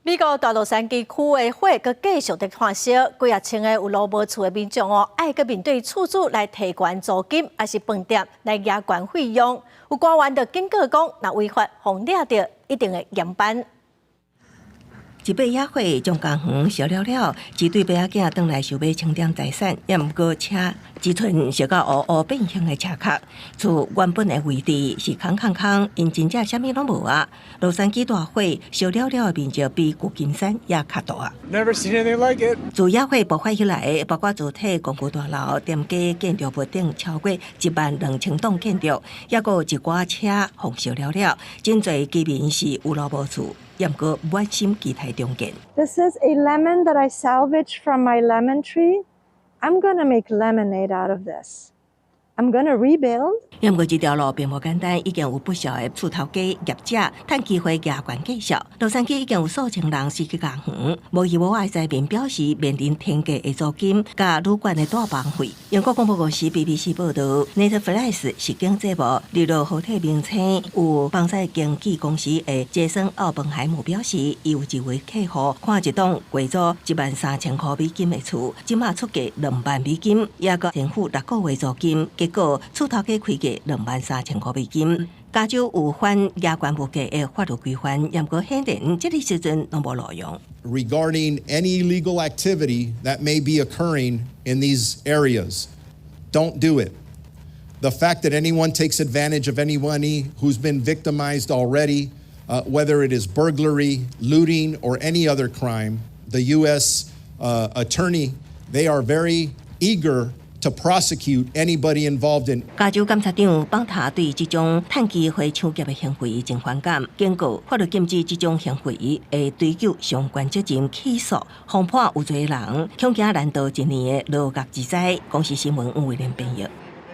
美國大洛杉磯區的火閣繼續佇湠燒，幾仔千個有路無厝的民眾哦，愛閣面對厝主來提懸租金，抑是飯店來加懸費用。有官員就警告講，若違法，予掠著一定會嚴辦。一擺野火將公園燒了了，一對爸仔囝轉來想欲清點財產，也毋過車只賰燒到烏烏變形的車殼，厝原本的位置是空空空，𪜶真正啥物攏無啊！洛杉磯大火燒了了的面積比舊金山也較大。 Never seen anything like it。自野火爆發起來，包括主體公寓大樓、店家建築物等超過1萬2千棟建築，抑閣有一寡車予燒了了，真濟居民是有路無厝。也毋過滿心期待重建。 This is a lemon that I salvaged from my lemon tree. I'm gonna make lemonade out of this. I'm gonna rebuild. 也毋過這條路並無簡單，已經有不少的厝頭家業者趁機會加懸價數。洛杉磯已經有數千人死去公園，無依無靠的災民表示面臨天價的租金佮愈懸的住房費。英國廣播公司 BBC 報導，Netflix 實境節目《日落豪體明星》有房產經紀公司的傑森奧本海姆表示，伊有一位客戶看一棟月租13,000箍美金的厝，這馬出價2萬美金，抑閣先付6個月租金，結果厝頭家開價23,000箍美金。加州有反加懸物價的法律規範，毋過顯然這个時陣攏無路用。 Regarding any illegal activity that may be occurring in these areas, don't do it. The fact that anyone takes advantage of anyone who's been victimized already, whether it is burglary, looting, or any other crime, the U.S. Attorney, they are very eager to prosecute anybody involved in. 加州檢察長邦塔對這種趁機會搶劫的行為真反感，警告法律禁止這種行為，會追究相關責任起訴，防範有罪人恐驚難逃一年的牢獄之災。公視新聞吳偉廉編譯。